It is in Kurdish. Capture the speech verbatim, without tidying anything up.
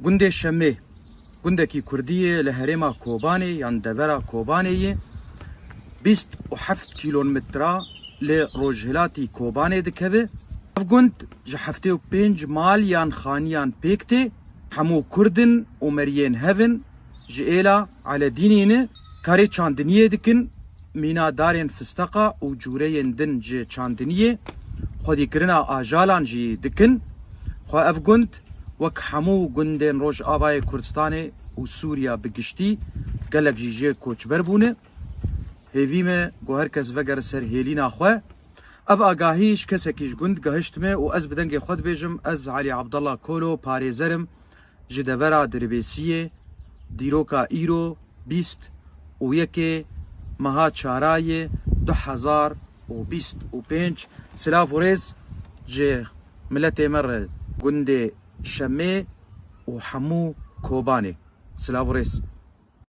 Gundê Şemê, gundekî kurdî ye li herêma Kobanê yan devera Kobanê ye. Bîst û heft kîlometre li rojhilatî Kobanê dikeve. Ev gund ji heftê û pênc mal yan xaniyan pêk tê. Hemû kurd in û meriyên hev in. Ji êla Eledînî ne, karê çandiniyê dikin, mîna darên fisteqa û cûreyên din ji çandiniyê, xwedîkirina ajalan jî dikin. Xwe ev gund wek hemû gundên Rojavayê Kurdistanê û Sûriya bi giştî gelek jî jê koçber bûne. Hêvî me ku her kes vegere ser hêlîna xwe. Ev agahî ji kesekî ji gund gihiştime û ez bi dengê xwe dibêjim, ez Elî Abdallah Kolo, parêzer im, ji devera Dirbêsiyê, dîroka îro bîst û yekê meha çarayê du hezar û bîst û pênc. Silav û rêz ji miletê me re, gundê Şemê û hemû Kobanê. Silav û rêz.